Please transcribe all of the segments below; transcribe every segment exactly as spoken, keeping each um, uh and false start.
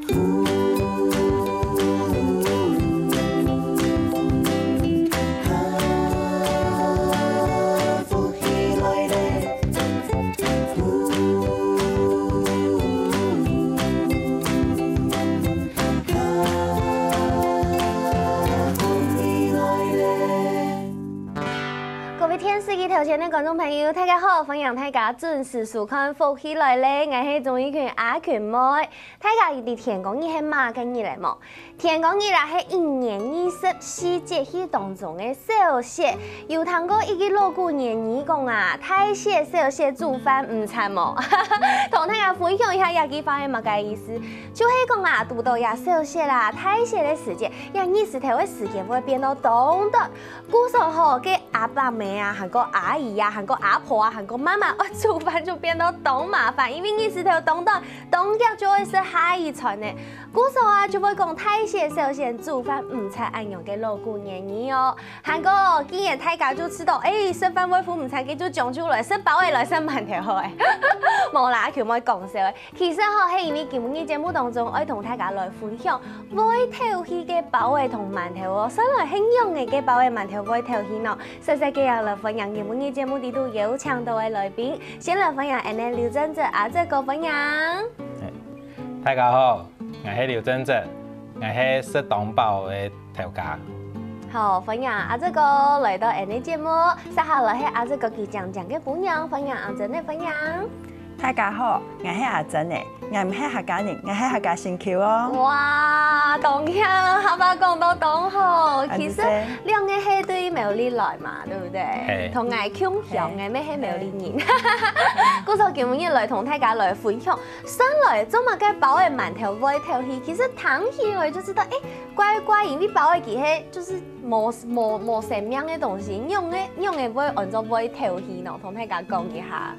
各位電視機頭前个觀眾朋友，大家好，歡迎大家準時收看《福氣來了》，𠊎係鍾意群阿群妹。大家知天光日係麼个日仔無？天光日啊係一年二十四節氣當中个小雪。有聽過一句老古言語講啊，大雪小雪煮飯毋差無？同大家分享一下這句話係麼个意思，就係講啊，堵著這小雪啦、大雪个時節，這日時頭个時間會變到當短。 故所吼，該阿爸姆啊，還過阿姨啊，還過阿婆啊，還過媽媽，愛煮飯就變到當麻煩，因為日時頭當短，當遽就愛食下一餐呢。故所啊，就會講大雪小雪煮飯毋差恁樣个老古言語哦。還過，既然大家就知著，欸，食飯會赴毋差，該就將就來食包仔來食饅頭好欸。無啦，阿群妹講笑欸。 其實吼，係因為今晡日節目當中，愛同大家來分享會透氣个包仔同饅頭哦。算來係仰仔个包仔饅頭會透氣呢？細細个啊，來歡迎今晡日節目裡肚邀請著个來賓。先來歡迎𠊎等劉正哲阿哲哥，歡迎。大家好，𠊎係劉正哲，𠊎係食當飽个頭家。好，歡迎阿哲哥來到𠊎等个節目。接下來係阿哲哥佢靚靚个餔娘，歡迎阿珍仔，歡迎。 大家好，𠊎係阿珍仔，𠊎毋係客家人，𠊎係客家心臼哦。哇，當慶，客話講到當好。啊，其實，謝謝。兩個係對苗栗來嘛，對不對？係。同𠊎共鄉个，係。乜係苗栗人。係。故所今晡日來同大家來分享，算來做麼个包仔饅頭會透氣，其實聽起來就知道，欸，怪怪，因為包仔佢係就是無，無，無生命个東西，仰仔，仰仔會安做會透氣呢？同大家講一下。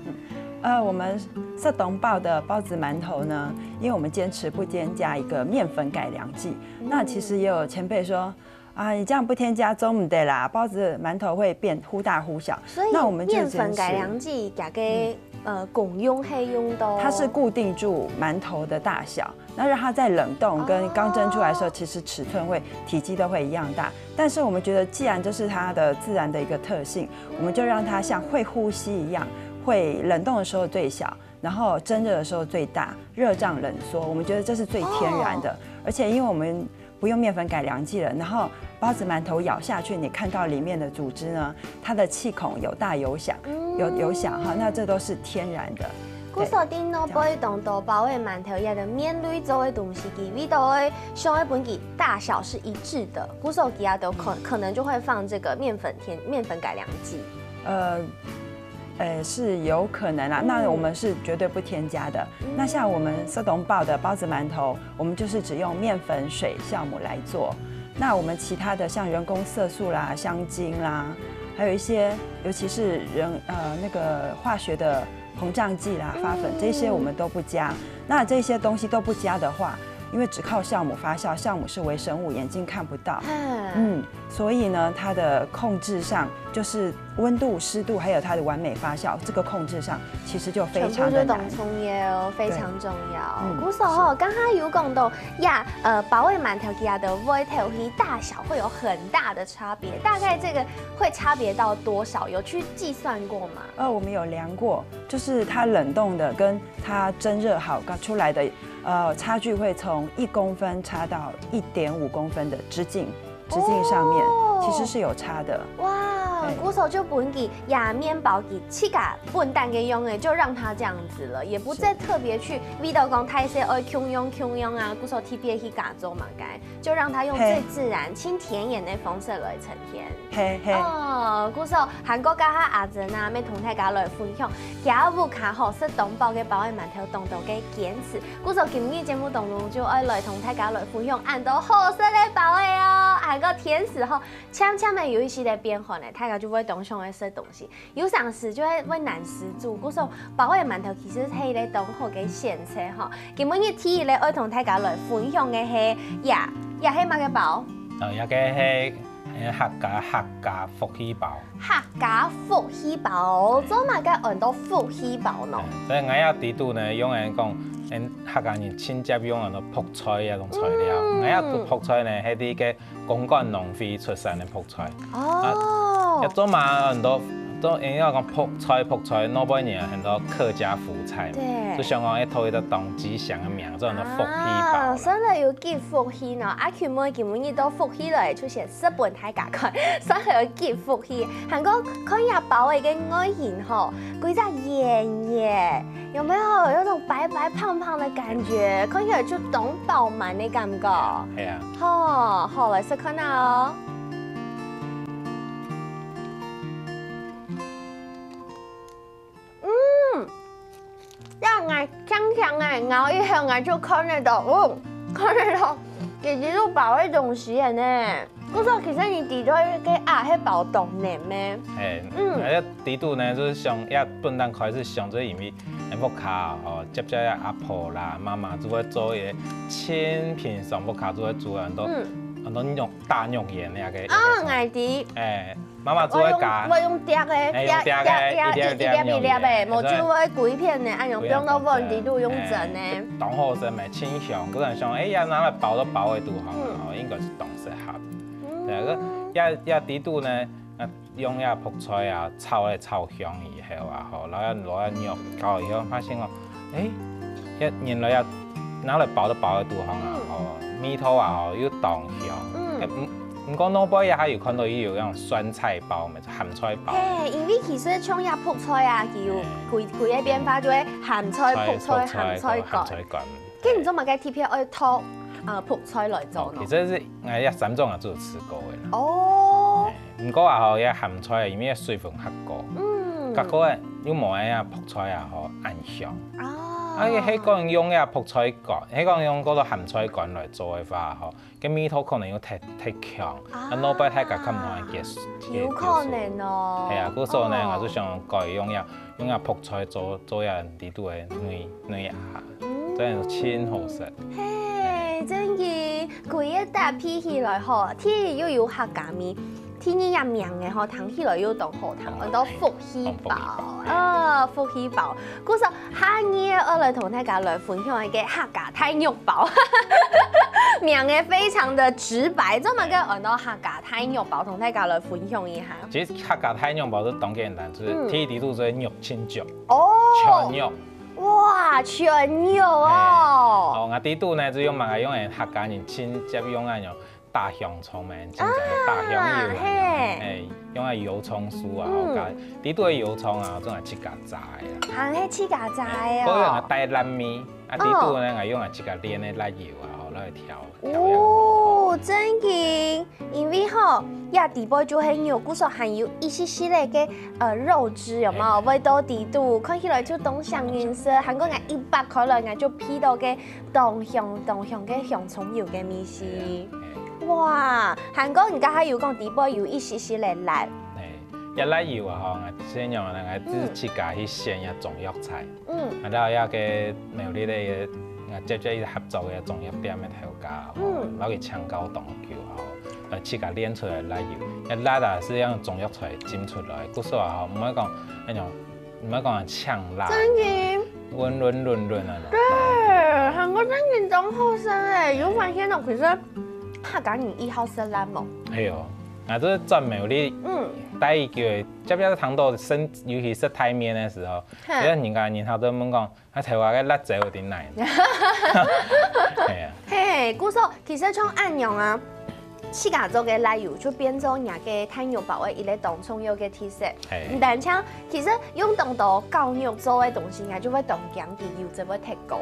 呃，我們食當飽的包子饅頭呢，因為我們堅持不添加一個麵粉改良劑，那其實也有前輩說，啊，你這樣不添加做毋得啦，包子饅頭會變忽大忽小。所以那我們就堅持麵粉改良劑，這個，嗯。呃，功用係用到它是固定住饅頭的大小，那讓它在冷凍跟剛蒸出來的時候，哦。其實尺寸會、體積都會一樣大。但是我們覺得，既然這是它的自然的一個特性，我們就讓它像會呼吸一樣，會冷凍的時候最小，然後蒸熱的時候最大，熱脹冷縮。我們覺得這是最天然的，哦。而且因為我們不用麵粉改良劑了，然後包子饅頭咬下去，你看到裡面的組織呢，它的氣孔有大有小，嗯。有，有小哈，那這都是天然的。 故所在外背當多包仔饅頭，佢个麵類做个東西，佢味道个上个本佢大小是一致的，故所佢啊都可，可能就會放這個麵粉添，麵粉改良劑。呃，呃，是有可能啦，嗯。那我們是絕對不添加的。嗯。那像我們食當飽的包子饅頭，我們就是只用麵粉、水、酵母來做。那我們其他的像人工色素啦、香精啦，還有一些，尤其是人，呃，那個化學的膨脹劑啦、發粉，嗯。這些我們都不加。那這些東西都不加的話，因為只靠酵母發酵，酵母是微生物，眼睛看不到。嗯。嗯，所以呢，它的控制上，就是溫度、濕度，還有它的完美發酵，這個控制上其實就非常的難。全部就當重要，非常重要。對。嗯，故所吼，是。剛剛有講到呀，呃，包仔饅頭佢个會透氣，大小會有很大的差別，大概這個會差別到多少？有去計算過嗎？呃，我們有量過，就是它冷凍的跟它蒸熱好剛出來的，呃，差距會從一公分差到一點五公分的直徑，直徑上面，哦。其實是有差的。哇，對。故所就分佢這麵包佢自家本旦个樣仔，就讓它這樣子了，也不再特別去為著講大細愛共樣共樣啊，故所特別去加做麼个。 就讓它用最自然、嘿。盡天然个方式來呈現。嘿，嘿。哦，故所還過這下阿珍啊，愛同大家來分享，佢屋下吼食當飽个包仔饅頭當多个堅持。故所今日節目當中就愛來同大家來分享恁多好食个包仔哦，還過天時吼，漸漸仔有一息仔變寒了，大家就會當想愛食東西。 有成時就會，會難食住，故所包仔饅頭其實係一個當好个選擇吼。今晡日第一個愛同大家來分享个係，呀，呀係麼个包？哦，這個係，客家客家福氣包。客家福氣包，做麼个安到福氣包呢？所以𠊎這底肚呢，用个講，嗯，客家人盡接用个白菜這種材料。嗯。𠊎這白菜呢，係在个公館農會出產个白菜。哦。啊，也做嘛很多，做，應該講白菜，白菜，老輩人很多客家福菜嘛。對。就想講，愛討一個當吉祥个名，做很多福氣包啦。啊，真的有幾福氣呢。阿Q妹今晡日到福氣來，出現食分大家看，算係有幾福氣。還過看這包个外形吼，規隻圓圓，有沒有？有種白白胖胖的感覺，看起來就當飽滿的感覺。係啊。好，好，來試看啊哦。嗯，這𠊎香香个，咬一口𠊎就看得到，哦，看得到，佢裡肚包个東西个呢。 不過其實你底肚个餡係包當嫩咩？欸，嗯。𠊎這底肚呢，就係想，這本來開始想，就係因為，欸，屋下吼，接接阿婆啦、媽媽就會做一個盡平常屋下就會煮很多，嗯。很多肉，大肉圓那個。啊，𠊎知。欸，媽媽就會加。會用，會用剁个，欸，用剁个，剁，剁，一粒一粒一粒一粒个，肉圓。無就會規片呢，恁樣放到碗底肚用蒸呢。欸，當好食咩，清香，个人想，欸，也拿來包都包个肚好，嗯。吼，應該係當適合。 嗯。對，个，這，這底肚呢，啊，用這白菜啊，炒來炒香以後啊，吼，然後落下肉搞以後，發現哦，欸，這原來這拿來包都包个肚項啊，嗯。吼，味道啊，吼，又當香。嗯。欸，毋，毋過老輩也還有看到佢有那種酸菜包，乜鹹菜包。嘿，因為其實像這白菜啊，佢有，嘿。幾，幾個變化，就係鹹菜、白菜、鹹菜乾。鹹菜乾。 該你做麼个特別愛擇，呃，白菜來做呢？哦，其實係，哎呀，三種啊，就有試過个啦。哦。哎，毋過啊吼，這鹹菜啊，因為水分較高，嗯。較高个，又無恁樣白菜啊吼，恁香。啊。啊，係講用這白菜乾，係講用該个鹹菜乾來做个話吼，該味道可能又忒，忒強，啊。啊，老輩大家較毋好接受。有可能哦。係啊，故所呢，哦。𠊎就想改用這 用這白菜做，做這裡肚个內，內餡，嗯。真係盡好食。嘿，真个，佢一搭配起來吼，第一又有客家味，第二也名个吼，聽起來又當好聽，哦，安到福氣包，嘿，哦，福氣包。哦，福氣包。故所下二个愛來同大家來分享一個客家大肉包，名个非常的直白，做麼个安到客家大肉包，同大家來分享一下。 其實客家大肉包係當簡單，就係，嗯。第一底肚就係肉盡足，哦。全肉。哇，全肉哦。嘿，哦，𠊎底肚呢，就用麼个用个客家人盡接用个那種大香蔥咩，盡正个大香油啊，啊，嘿。嘿，用个油蔥酥啊，嗯。𠊎底肚个油蔥啊，總係自家炸个啦。還係自家炸个哦。嘿，𠊎用个帶辣味，啊，底肚呢，哦。𠊎用个自家煉个辣油啊，吼，來調。 哦，真个，因為吼，這底背就係肉，故所還有一息息仔个，呃，肉汁，有無？嘿。會到底肚，看起來就當像顏色，還過𠊎一擘開來，𠊎就鼻到个當香當香个香蔥油个味緒。嘿啊，嘿。哇，還過你剛才有講底背有一息息仔辣。嘿，這辣油啊吼，𠊎先用來，𠊎自，嗯。自家去選這中藥材。 嗯。啊，然後這個苗栗个，啊，接接合作个中藥店个頭家吼，嗯。然後佢請教當久吼，呃，自家煉出來辣油。該辣啊，係用中藥材浸出來，故所啊吼，毋會講，哎喲，毋會講嗆辣。真个。溫溫潤潤啊。對，還過真个當好食欸，有發現哦，其實客家人異好食辣無？係哦，𠊎就係轉苗栗，嗯。待一個，接接聽到生，尤其係食大麵个時候， 哈。因為人家人客都問講，啊，臺灣个辣椒有在哪？係啊。嘿，故所其實像恁樣啊，自家做个辣油就變做若个大肉包个一個當重要个特色。嘿。毋單淨，其實用當多絞肉做个東西，人家就會當驚佢油脂會忒高。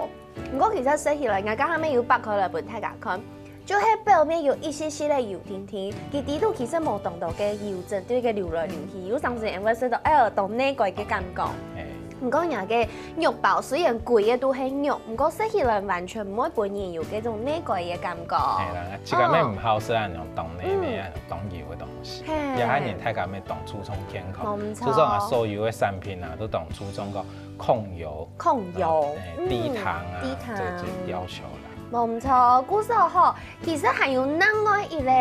毋過其實食起來，𠊎剛剛有擘開來分大家看， 就係表面有一息息个油甜甜，佢底肚其實無當多个油脂對佢流來流去，有當時會食到，哎喲，當膩个感覺。嘿。毋過若个肉包雖然歸个都係肉，毋過食起來完全毋會分人有該種膩个感覺。嘿啦，自家乜毋好食恁樣當膩个、哦。嗯。恁樣當油个東西，嘿。也還人大家乜當注重健康，無錯。就算啊，所有个產品啊，都當注重个控油、控油，啊，嘿，嗯，低糖啊，低糖。這，這要求啦。無毋著，故所吼，其實還有另外一個，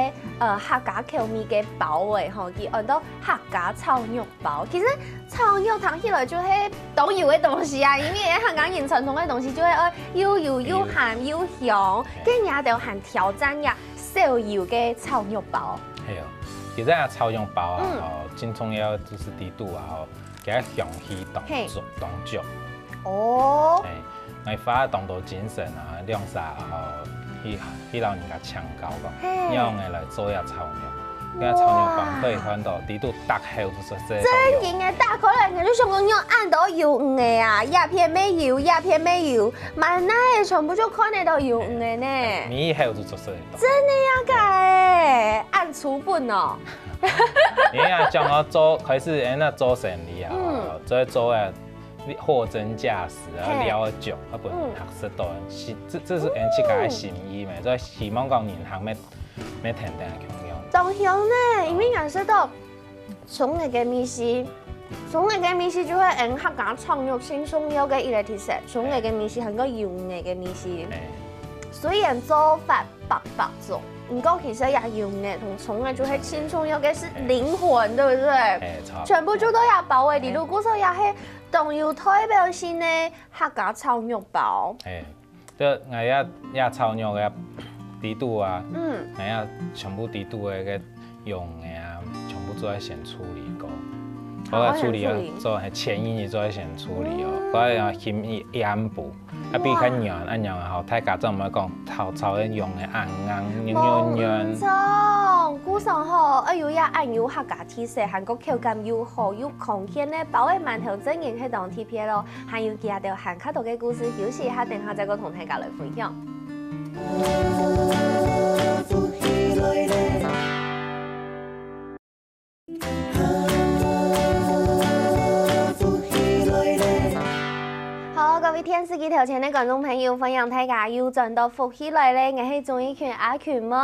呃，客家口味个包仔吼，佢安到客家炒肉包。其實炒肉聽起來就係當油个東西啊，因為客家人傳統个東西就係愛又油又鹹又香，該你兜還挑戰這少油个炒肉包。係啊，其實啊，炒肉包啊，嗯。吼，盡重要就係底肚啊，吼，佢个香氣當足，當足。哦。係。 𠊎花當多精神啊，兩儕吼，去去摎人家請教講，嘿。仰仔來做這炒肉。這炒肉包可以看到，底肚打開就熟悉。正經个，打開來，你就想講仰恁多魷魚仔啊，這片乜有，這片乜有，滿哪仔全部就看得到魷魚仔呢。每一口就熟悉。真个呀，該恁粗本哦。你啊，講到做開始，哎，該做生理啊，嗯。做做啊， 貨真價實啊，嘿。料足，啊，分人客食到，係，這這係𠊎自家个心意咩，所以希望講人客乜乜天天共樣。當香呢，因為𠊎食到蔥仔个味緒，蔥仔个味緒就係𠊎客家炒肉盡重要个一個特色，蔥仔个味緒還過魷魚仔个味緒。嘿。雖然做法百百種，毋過其實這魷魚仔同蔥仔就係盡重要个係靈魂，對不對？嘿，差不多。全部就到這包仔底肚，嘿。故所這係 當有代表性个客家炒肉包。嘿，這𠊎這這炒肉个底肚啊，嗯。𠊎這全部底肚个該用个啊，全部做愛先處理過。好，好，愛處理啊，先處理。做，嘿，前一日做愛先處理哦，嗯。過來啊，熻一暗晡，啊，比較軟，哇。恁樣啊，吼，大家正毋會講炒炒个用个恁硬，軟軟軟。無錯，故所吼，愛有這恁有客家 特色，還過口感又好又康健呢，包仔饅頭正經係當特別咯。還有其他兜還較多个故事，休息一下，等下再過同大家來分享。好，各位電視機頭前个觀眾朋友，歡迎大家又轉到福氣來了，𠊎係鍾意群阿群妹。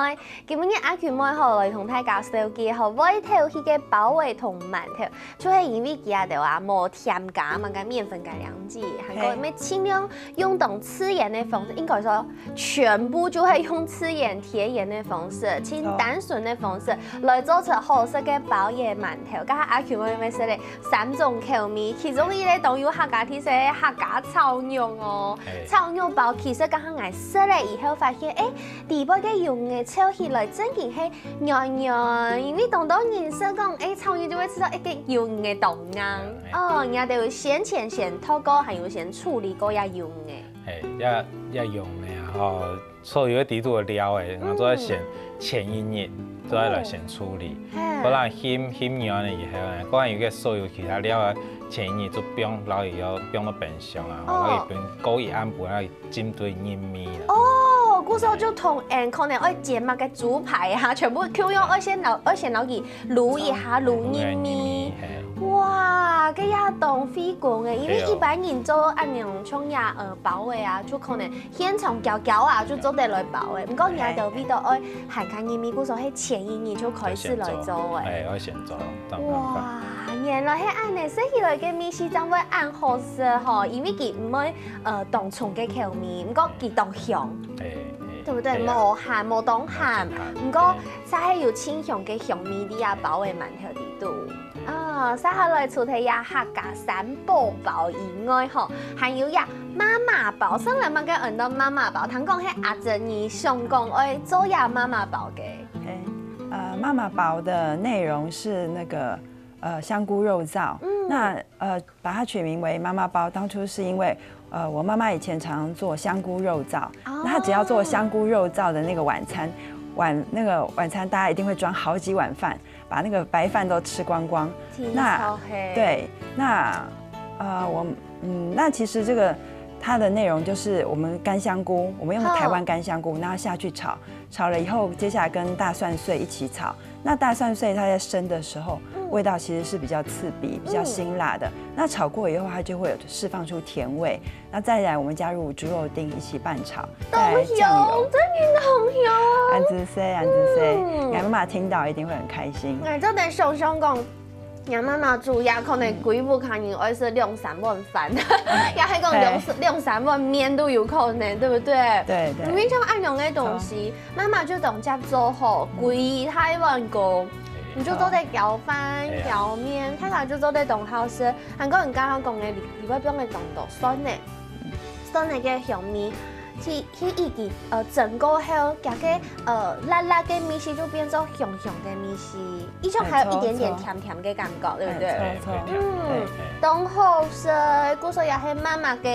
今晡日阿群妹吼來同大家紹介吼，會透氣个包仔同饅頭，就係因為佢兜啊無添加麼个麵粉改良劑，還過乜盡量用當自然个方式，應該說全部就係用自然天然个方式，盡單純个方式來做出好食个包仔饅頭。該下阿群妹乜食了三種口味，其中一個當有客家特色个客家炒肉哦。嘿。炒肉包其實剛剛𠊎食了以後發現，誒， 底背个肉仔炒起來正經係軟軟，因為當多人食講，誒，炒肉就會食到一個肉仔當硬。嗯，嗯。哦，你兜有先前先熝過，還有先處理過這肉仔。嘿，這這肉仔啊，吼，所有个底肚个料仔，嗯。𠊎做得先前一日，做得來先處理。哦。嘿。不然熻熻軟了以後呢，過來有个所有其他料啊，前一日就放，然後以後放到冰箱啊，吼，哦。然後一冰過一暗晡，然後 浸對入味啊。哦，故所就同𠊎可能愛煎麼个豬排啊，全部共樣愛先摎，愛先摎佢滷一下，滷入味。嘿。哇，該也當費工誒，因為一般人做恁樣像這，呃，包仔啊，就可能現場攪攪啊，就做得來包誒。毋過你兜味道愛還較入味，故所係前一日就開始來做誒。哎，愛先做，當麻煩。哇，原來係恁樣，食起來个味緒正會恁好食吼，因為佢毋會 呃，當重个口味，毋過佢當香，嘿，嘿，對不對？係啊。無鹹，無當鹹，無當鹹，毋過，嘿。就係有清香个香味在這包仔饅頭底肚。啊，接下來除忒這客家三寶包以外吼，還有這媽媽包，上來嘛个安到媽媽包，聽講係阿珍你想講愛做這媽媽包个。嘿，呃，媽媽包的內容是那個，呃，香菇肉燥。嗯。那，呃，把它取名為媽媽包，當初是因為，呃，我媽媽以前常常做香菇肉燥，哦。那她只要做香菇肉燥的那個晚餐，晚，那個晚餐大家一定會裝好幾碗飯，把那個白飯都吃光光。真那，好嘿。對，那，呃，我，嗯，那其實這個它的內容就是我們乾香菇，我們用好。台灣乾香菇，那下去炒，炒了以後，接下來跟大蒜碎一起炒。那大蒜碎它在生的時候，嗯。味道其實是比較刺鼻、比較辛辣的。嗯。那炒過以後，它就會有釋放出甜味。那再來，我們加入豬肉丁一起拌炒，再來醬油。當香，真的當香。恁仔細，恁仔細。嗯。你看媽媽聽到一定會很開心。哎，真的想想講，若媽媽煮，也可能歸屋下人愛食兩三碗飯，也係講兩兩三碗麵都有可能，對不對？對對，明明就恁樣个東西，媽媽就當接做好，歸大碗公，你就做得攪飯、攪麵，大家就做得當好食。還過你剛剛講个，你你會放个當多蒜呢，蒜个个香味。 去去一記呃蒸過後，佢个呃辣辣个味緒就變做香香个味緒，一種還有一點點甜甜个感覺，對不對？沒錯，嗯，當好食，故所也係媽媽个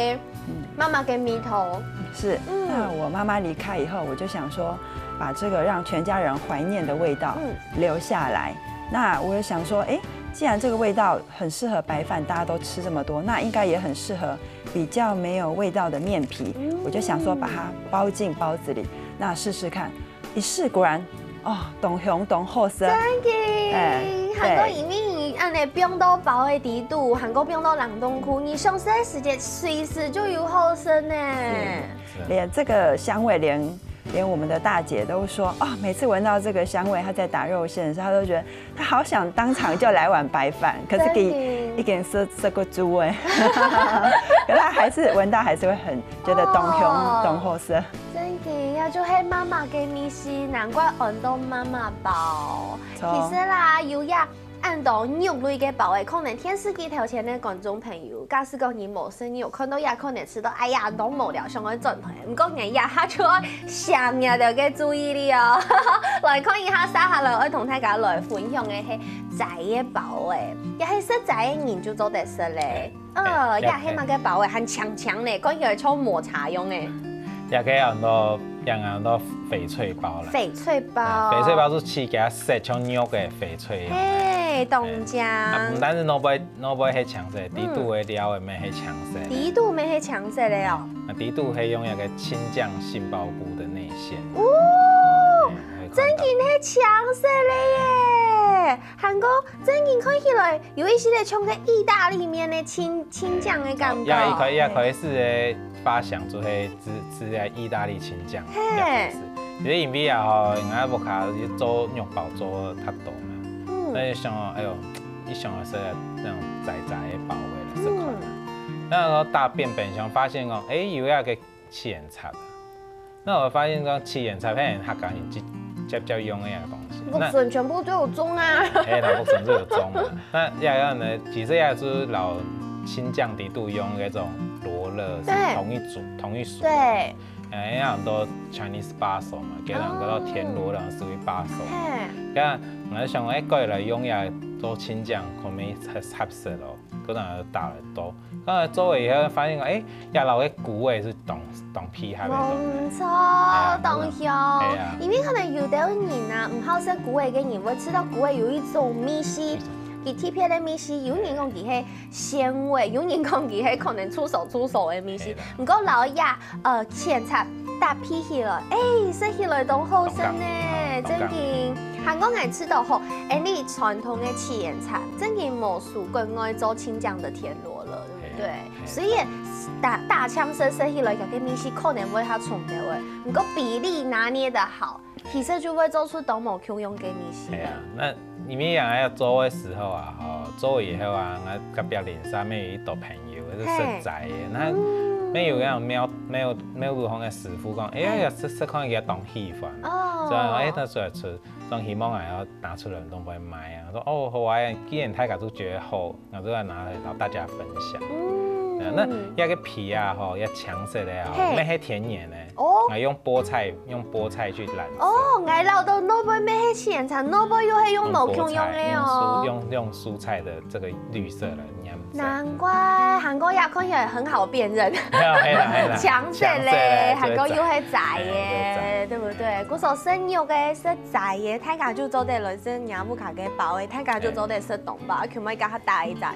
媽媽个味道。是，那我媽媽離開以後，我就想說，把這個讓全家人懷念的味道留下來。那我也想說，哎，既然這個味道很適合白飯，大家都吃這麼多，那應該也很適合比較沒有味道的麵皮。我就想說把它包進包子裡，那試試看。一試果然，哦，當香當好食。真个，哎還過因為恁樣放到包个底肚，還過放到冷凍庫，你想食个時節隨時就有好食呢。連這個香味連，連我們的大姐都說，哦，每次聞到這個香味，她在打肉餡的時候，她都覺得她好想當場就來碗白飯，可是給真的一點色色個豬味，可是她還是聞到還是會很覺得當香哦當好食。真个，也就係媽媽个味緒，難怪安到媽媽包。其錯實啦，有呀，恁多肉類个包仔，可能電視機頭前个觀眾朋友，假使講你無食肉，看到也可能食到，哎呀，當無聊，想愛轉台。毋過𠊎這下就愛想你兜个注意力哦。來看一下，接下來愛同大家來分享个係齋个包仔，也係食齋个人就做得食咧。呃，也係麼个包仔，還強強咧，看起來像抹茶樣个。也可以安到，也安到翡翠包啦。翡翠包，翡翠包係自家食像肉个翡翠樣。嘿，當正。啊，毋單止外背外背係青色，底肚个料个乜係青色。底肚乜係青色个哦。啊，底肚係用一個青醬杏鮑菇的內餡。哦，嗯，真个係青色个耶！還過真个看起來有一息仔像个義大利麵个青青醬个感覺。也一開一開始个發想就係自自家義大利青醬。嘿，其實因為啊吼，人家屋下做肉包做較多嘛，嗯，那就想哦，哎呦，一想要食那種齋齋个包个來食看啊。那時候大便本想發現哦，哎，有一個七層塔。那我發現講七層塔，嘿，客家人直接接用个東西。福神全部都有種啊。嘿，老福神就有種嘛。那也有呢，其實也是老青醬底肚用那種羅勒是對同一組同一屬。對，哎，有很多 Chinese baso 嘛，給人叫做田螺，然後屬於 baso。嘿，那我就想，哎，過來用也做青醬，可能合合適咯，可能打得多。剛才做了以後發現，哎，也老个菇也是當當配合个東西。無錯，當香係啊。因為可能有兜人啊，毋好食菇仔个人，會知道菇仔有一種味緒，佢特別个味緒。有人講佢係鮮味，有人講佢係可能臭臊臭臊个味緒係啦。毋過老爺，呃，七層塔搭配起來，哎，食起來當好食呢，當香真个。還過𠊎知道吼，哎，你傳統个七層塔，真个無輸國外做青醬个田螺了，對不對？係所以大大家食食起來，佢个味緒可能會較重點个。毋過比例拿捏得好，其實就會做出當無共樣个味緒係啊。，那你們兩個要做的時候啊，吼，做以後啊，我隔壁鄰舍乜有一堆朋友，係食齋个，那乜有那種廟廟廟路項个師傅講，哎呀，食食看佢當喜歡，哦，所以哎，他出來出，當希望啊，要拿出來都不會賣啊。說哦，好啊，既然大家都覺得好，那就來拿來同大家分享。嗯啊，那那個皮啊，吼，要青色个啊，嘿乜係天然个，哦啊，用菠菜用菠菜去染色。哦，𠊎老到外背乜係七層塔，外背又係用無共樣个哦。用用蔬菜的這個綠色的顏色。難怪韓國牙看起來很好辨認，係啦係啦，青色咧，青色的韓國又係齋哎耶，對不對？故所食肉个食齋耶，大家就做得來食若屋下个包个，大家就做得食東包，全部加下大一隻个，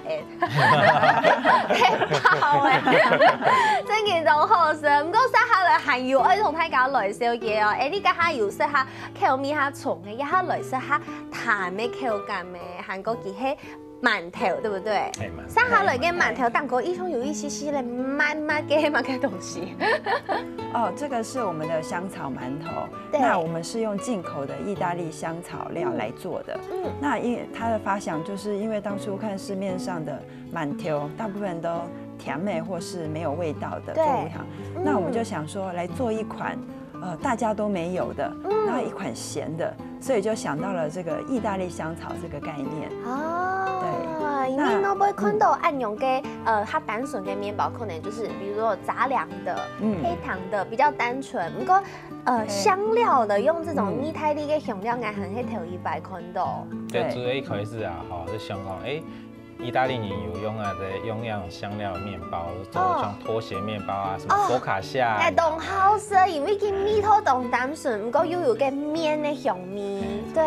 包个，真个當好食。毋過接下來還有愛同大家來紹介哦，哎，你這下有食下口味較重个，這下來食下淡个口感个，韓國佢係饅頭，對不對？哎，饅頭。上下來个饅頭當中，一種有一些些的麻麻个、麻个東西。哦，这个是我们的香草馒头。对那我们是用进口的意大利香草料来做的。嗯，那因为它的发想，就是因为当初看市面上的馒头，大部分都甜美或是没有味道的，对都无糖。嗯那我们就想说来做一款，呃，大家都没有的，嗯然后一款咸的，所以就想到了这个意大利香草这个概念。哦，对因為我會看到恁樣个，呃，較單純个麵包，可能就是比如說雜糧的、嗯黑糖的，比較單純。不過，呃，香料的用這種嗯意大利个香料，𠊎還係頭一擺看到。對，對最一開始啊，吼，係想講，誒，意大利人有用啊，在用那種香料麵包，做像拖鞋麵包啊，什麼哦佛卡夏啊，哎，當好食，因為佢味道當單純，不過又有个麵个香味。對，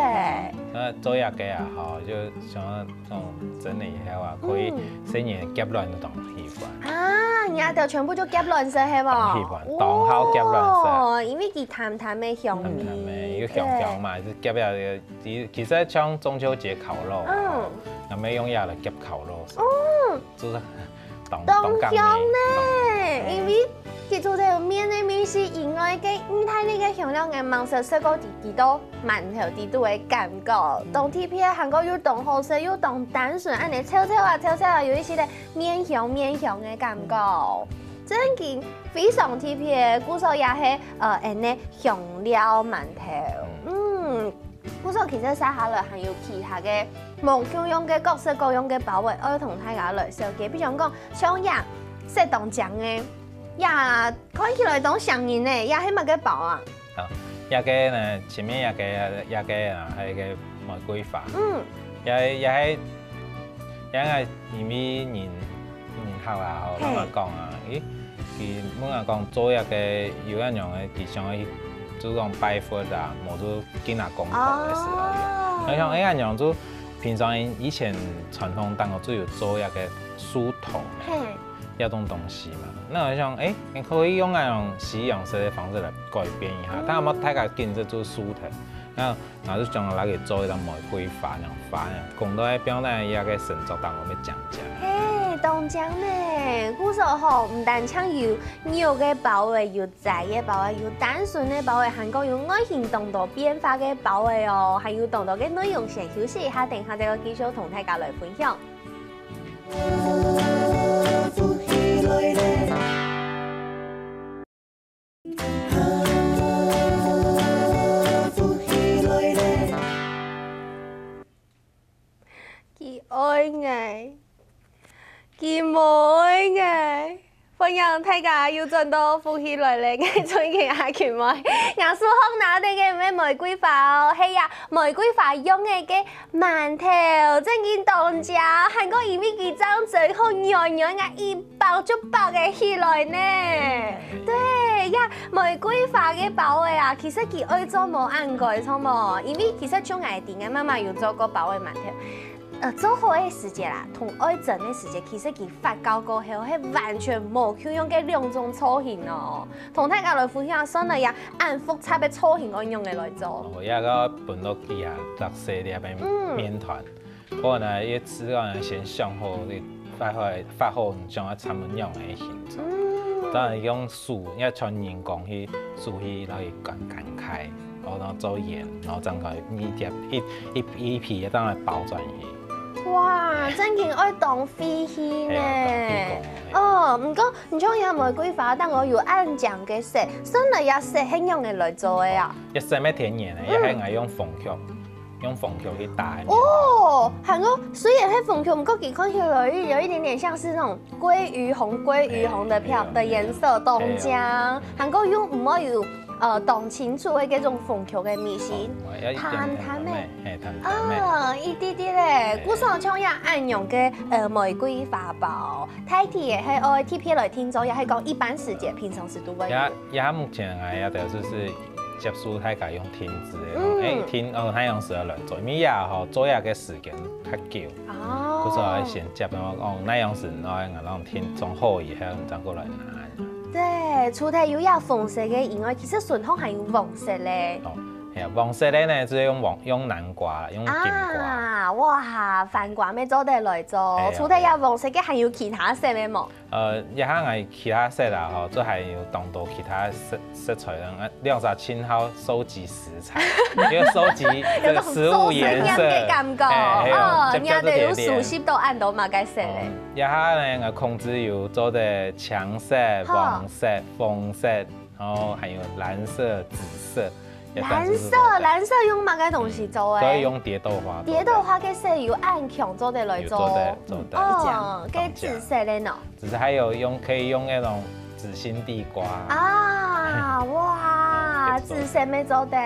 那做這個啊，吼，就想要這種整理以後啊，可以嗯細人夾卵都當喜歡。啊，你阿條全部就夾卵食係無？當喜歡當好夾卵食哦，因為佢淡淡个香味，淡淡的，又香香嘛，就夾了一個，其其實像中秋節烤肉啊，嗯那麼用這來夾烤肉食，嗯，就是當當當感香味。呢，因為佢除了有麵个味緒以外，个意大利个香料，𠊎吂食食過佢幾多饅頭底肚个感覺，當特別，還過又當好食，又當單純，恁呢臭臭啊臭臭啊，有一些个麵香麵香个感覺，真經非常特別。故所也係呃，恁呢香料饅頭，嗯。 故所其實接下來還有其他个無共樣个各式各樣个包仔，愛同大家來紹介。比如講，像這色當靚个，也看起來當像人呢，也係麼个包啊？啊，這個呢，前面這個這個啊，還有一個玫瑰花，嗯，也也係也係因為人人客啊，吼，嘿恁樣講啊，咦，佢問啊講做這個有恁樣个，佢想要就講拜佛啊，無就見阿公婆个時候用。哦我想，哎，恁樣就平常以前傳統當中就有做這個梳頭嘛，嘿，這種東西嘛。那我想，哎，你可以用那種西洋式的方式來改變一下，但係大家緊就做梳頭，那然後就將來給做一張玫瑰花那種花那樣，講到那表演那個神作當中會講講。嘿，當靚呢！故所吼，毋單淨有肉个包仔，有齋个包仔，有單純个包仔，還過有外形當多變化个包仔哦，還有當多个內容，先休息一下，等下再繼續同大家來分享。佢愛𠊎，佢無愛𠊎。歡迎大家又轉到福氣來了，𠊎最近阿群妹，𠊎手項拿等个毋係玫瑰花哦，係呀，玫瑰花用个个饅頭，真經當靚，還過因為佢正正好軟軟个一包就包个起來呢。對呀，玫瑰花个包仔啊，其實佢愛做無恁該，著無？因為其實像𠊎兜个媽媽有做過包仔饅頭。呃，做好个時節啦，同愛蒸个時節，其實佢發酵過後，係完全無共樣个兩種造型哦。同大家來分享，算了呀，恁複雜个造型愛用个來做。哦，這個分落去啊，落細粒个麵團。不過呢，一次啊，先想好你發好發好，你想要參樣个形狀。嗯，當然用手，要全人工去手去，然後去攪攪開，然後做圓，然後正个一粒一一一皮，當然包轉去。哇，真經愛當費氣呢。係啊，當費工。哦，毋過你像這玫瑰花，但我有恁靚个色，算了呀，色係用个來做个啊。一色係天然个，也係愛用紅曲，用紅曲去打个。哦，還過雖然係紅曲，毋過佢看起來有一有一點點像是那種鮭魚紅、鮭魚紅的漂哎的顏色當靚，哎還過又毋會有呃當清楚个這種紅曲个味緒。哦，要一點淡淡的甜味，係，淡淡味。啊，一滴滴嘞，故所像這恁樣个呃玫瑰花包，大體个係愛特別來訂做，也係講一般時節平常時都會有。也也目前啊，也就係接受大家用訂製个，嗯誒訂哦，哪樣式个來做，因為也吼做這個時間較久，哦故所愛先接，哦，哪樣式，然後𠊎摎訂做好以後，你再過來拿。對，除了有這紅色个以外，其實順風還有黃色嘞。哦，係啊，黃色个呢，就係用黃用南瓜啦，用金瓜。啊，哇，番瓜乜做得來做係啊。除忒這黃色个，還有其他色个無？呃，這下𠊎其他色啦吼，這還有當多其他色色彩呢，兩隻盡好收集食材，因為收集這個食物顏色，有種做實驗的感覺。哎，還有哦，接你也得有熟悉到恁多麼个色个。這下呢，𠊎控制有做得青色、黃色、紅色，然後還有藍色、紫色。藍色，藍色用麼个東西做个？可以用蝶豆花。蝶豆花个色有恁強做得來做。有做得做得。哦，該紫色个呢？只是還有用可以用那種紫心地瓜。啊，哇，可以做紫色乜做得。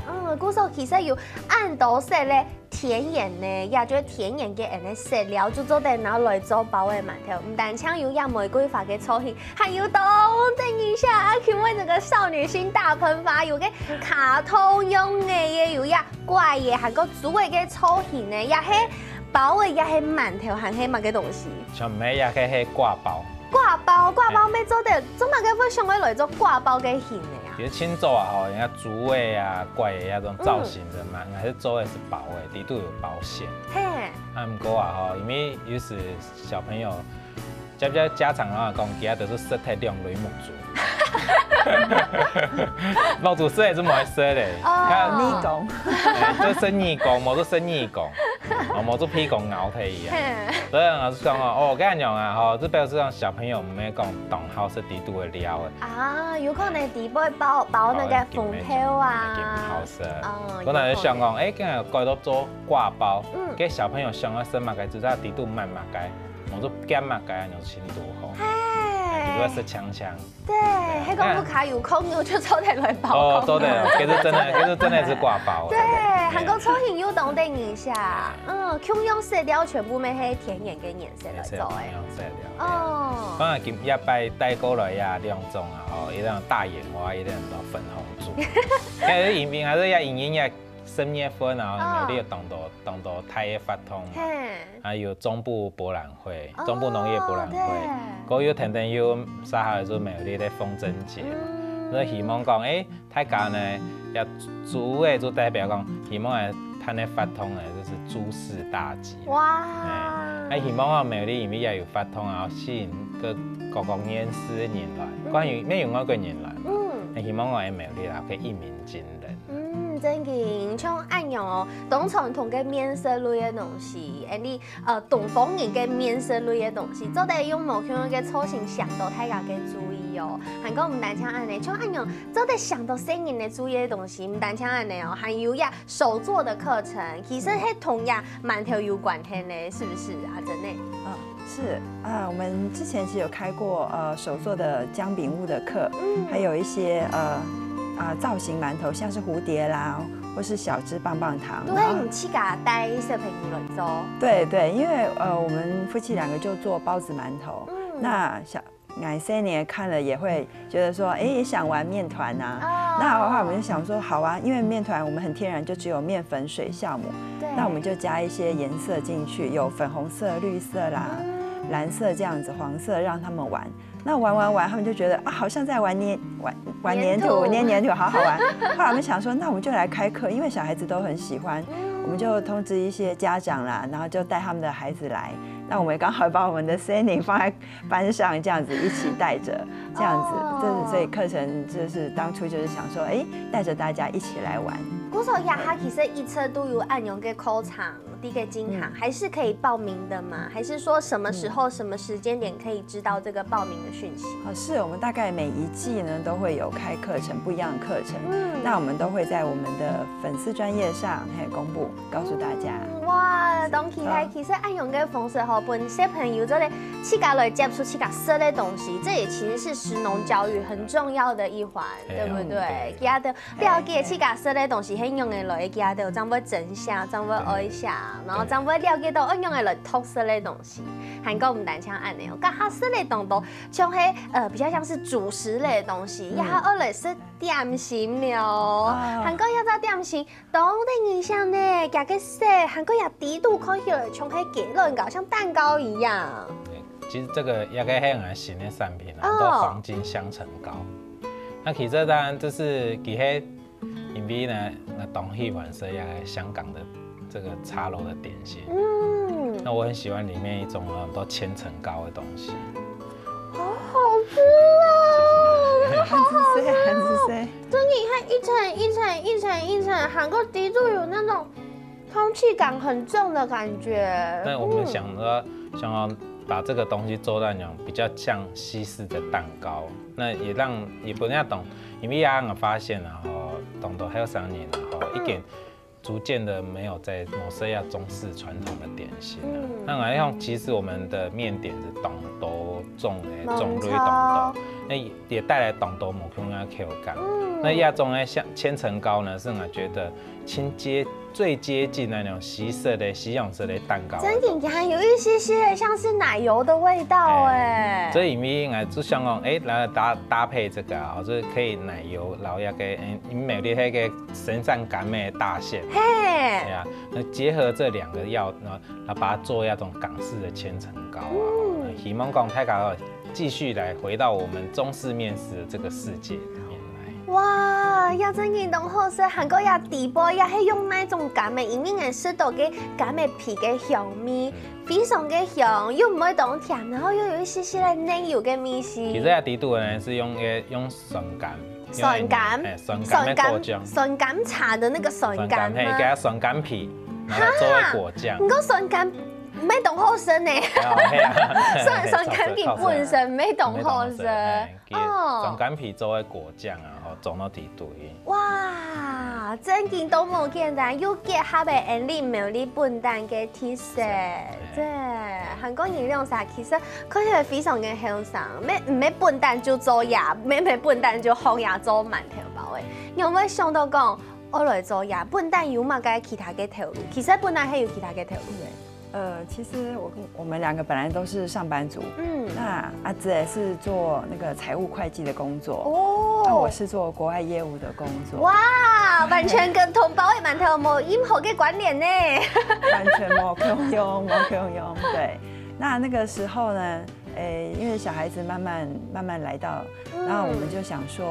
嗯，故所其實有恁多色个。 田園呢，也就係田園个恁呢色料，就做得拿來做包个饅頭。毋單淨有這玫瑰花个造型，還有當得人惜啊！請問這個少女心大噴發，有個卡通樣个，也有這怪个，還有豬个个造型呢，也係包个，也係饅頭，還係麼个東西？像梅也可以係挂包。挂包，挂包乜做得，做麼个會想要來做挂包个形个啊？其實清早啊吼，人家豬个啊、怪个那種造型的嘛，還是做的是包的，底肚有包餡。嘿，啊，毋過啊吼，因為有時小朋友，家家家長啊講，佢都是食忒兩蕊目珠。目珠食也是無愛食嘞。哦看你講，哎，這生意工，無做生意工，哦，無做屁股咬忒一樣。嘿，所以老師講哦，哦，我跟你講啊，吼，這表示講小朋友毋係講當好食底肚个料的。啊，有可能底背包包那個紅豆啊，好食。哦我那就想講，哎，今日改到做挂包，嗯給小朋友想要食麼个，知道底肚滿麼个，我做鹹麼个，然後清肚好，你嘿會，食香香。對，那個屋下有空，我就做得來包。哦，做得，這是真的，這是真的是挂包。對，還過造型又當得人惜，嗯，共樣色料全部乜係天然个顏色來做的。色料。哦，當然，今一擺帶過來呀，兩種啊，吼，一種大眼花，一種粉紅豬。但是因為還是要因應該十月份啊，哦有啲當多當多大个活動嘛。嘿，還有中部博覽會哦，中部農業博覽會對，過有天天有啥下就美麗的風箏節嘛。嗯所以希望講，哎，大家呢，要豬个就代表講，希望來看个活動呢，就是豬市大集。哇，哎，希望啊，美麗因為也有活動啊，吸引各各个縣市个人來，嗯關於乜有外國人來嘛，嗯。那希望我个美麗啊，可以一鳴驚人。嗯，真个，像恁樣哦，當傳統个面色類个東西，恁呢，呃，東方人个面色類个東西，做得用無共樣个造型吸引到大家个注意哦。還過毋單淨恁呢，像恁樣做得吸引到細人个注意个東西，毋單淨恁呢哦，還有呀手作个課程，其實係同呀饅頭有關係呢，是不是啊？真的。嗯，是啊，我們之前其實有開過呃手做的薑餅屋的課，嗯還有一些呃啊、造型饅頭，像是蝴蝶啦，或是小隻棒棒糖。都係你自家帶小朋友來做。對對，因為呃我們夫妻兩個就做包子饅頭，嗯那小。𠊎細人看了也會覺得說，哎，也想玩麵團啊。哦那的話，我們就想說，好啊，因為麵團我們很天然就只有麵粉、水、酵母，對，那我們就加一些顏色進去，有粉紅色、綠色啦、藍色這樣子，黃色讓他們玩。那玩玩玩，他們就覺得啊，好像在玩黏玩玩黏土，黏土黏黏土好好玩。後來我們想說，那我們就來開課，因為小孩子都很喜歡，我們就通知一些家長啦，然後就帶他們的孩子來。那我們也剛好把我們的 setting 放在班上，這樣子一起帶著，這樣子，哦就是所以課程就是當初就是想說，哎，帶著大家一起來玩。故所這下其實一直都有恁樣个課程，這個進行，嗯還是可以報名的嗎？還是說什麼時候、什麼時間點可以知道這個報名的訊息？哦，是我們大概每一季呢都會有開課程，不一樣的課程。嗯那我們都會在我們的粉絲專頁上嘿公布，告訴大家。嗯哇，當期待！嗯其實恁樣个方式吼，分小朋友做得自家來接觸自家食个東西，這也其實是食農教育很重要的一環，哎呀對不對對？佢兜了解自家食个東西係仰仔來，佢兜正會珍惜，正會愛惜，然後正會了解到愛仰仔來擇食个東西。還過毋單淨恁呢哦，這下食个當多，像係呃比較像是主食類的東西，也還愛來食點心了哦。啊還過這隻點心 當得人惜呢，佢个色，還過這底肚看起來像係雞卵糕，像蛋糕一樣。其實這個也可以很新的產品啊，哦叫黃金香塵糕。那其實當然就是佢係因為呢，我當喜歡食啊香港的這個茶樓的點心。嗯，那我很喜歡裡面一種很多千層糕的東西。好好吃哦，好好吃哦。很是谁？真的，它一層一層一層一層，還過底肚有那種空氣感很重的感覺。那我們想說，想要把這個東西做到那種比較像西式的蛋糕，那也讓，也不要懂，因為啊，我發現啊，吼，當多後生人啊，吼，一點逐漸的沒有在某些要中式傳統的點心了。嗯，那好像其實我們的麵點是當多種類、種類當多，那也帶來當多無共樣的口感。嗯，那這種呢，像千層糕呢，是我覺得親接最接近那種西式的、西洋式的蛋糕。真的，還有一些些像是奶油的味道哎。所以因為應該就想講，哎，來搭搭配這個啊，就是可以奶油，然後要給，嗯，因為美麗那個生產感美大線。嘿，對啊，那結合這兩個要，那那把它做那種港式的千層糕啊，嗯，希望講大家繼續來回到我們中式麵食的這個世界裡面來。哇，也真正當好食，還過也底部也係用那種柑仔，因為𠊎食到个柑仔皮个香味，非常个香，又毋會當甜，然後又有一些些个奶油个味緒。其實啊，底肚呢是用个用酸柑，酸柑，酸柑个果醬，酸柑茶的那個酸柑嗎？酸柑，嘿，加酸柑皮，然後做个果醬。你講酸柑，毋係當好食呢。係啊，酸酸柑皮本身毋係當好食。 哦，酸柑皮做个果醬啊，吼，裝到底肚去。哇，真正都無簡單，又結合了𠊎俚苗栗本旦个特色，對，還過你兩儕其實看起來非常个後生，毋毋係本旦就做這，毋毋係本旦就學這做饅頭包个，你有無想到講，愛來做這，本旦有麼个其他个頭路？其實本旦還有其他个頭路个。 呃，其實我跟我們兩個本來都是上班族，嗯，那阿姊是做那個財務會計的工作，哦，那我是做國外業務的工作。哇，完全跟同胞个饅頭無任何个關聯呢。完全無共樣，無共樣。對，那那個時候呢，誒，因為小孩子慢慢慢慢來到，那我們就想說，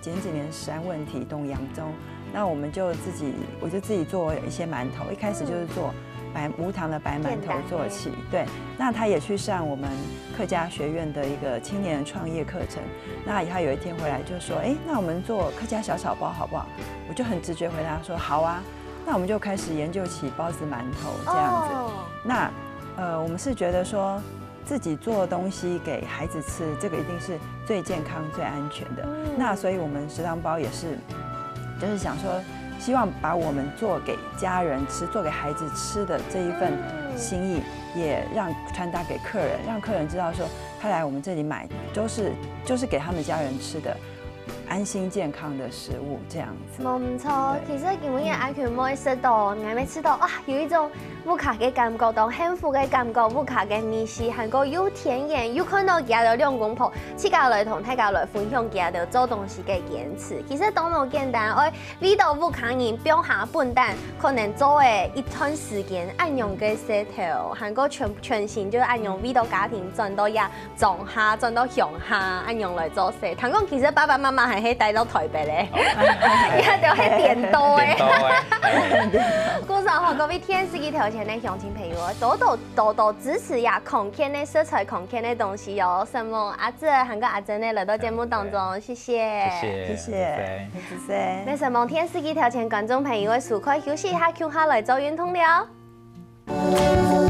誒，前幾年食安問題當嚴重，那我們就自己，我就自己做一些饅頭，一開始就是做白無糖的白饅頭做起。對，那他也去上我們客家學院的一個青年創業課程。那他有一天回來就說，哎，那我們做客家小炒包好不好？我就很直覺回答說，好啊。那我們就開始研究起包子饅頭這樣子。那呃，我們是覺得說，自己做東西給孩子吃，這個一定是最健康、最安全的。那所以我們食堂包也是，就是想說，希望把我們做給家人吃、做給孩子吃的這一份心意，也讓傳達給客人，讓客人知道說，他來我們這裡買，都是就是給他們家人吃的，安心健康的食物這樣子。無毋著，其實今晡日阿群妹食到，𠊎乜試到啊，有一種 屋下个感覺，當幸福个感覺，屋下个味緒，還過又天然，又看到佢兜兩公婆，自家來同大家來分享佢兜做東西个堅持。其實當無簡單，愛為到屋下人放下本旦，可能做个一段時間恁樣个事頭，還過全全心就恁樣為到家庭轉到這莊下，轉到鄉下，恁樣來做事。聽講其實爸爸媽媽還係帶到台北咧，佢兜係顛倒个。顛倒个。故所吼，各位電視機頭前个鄉親朋友，多多多多支持這康健个食材、康健个東西哦。承蒙阿姊還過阿珍呢來到節目當中，謝謝。謝謝，謝謝。謝謝。乜承蒙電視機頭前觀眾朋友个收看，休息一下，共下來做運動了。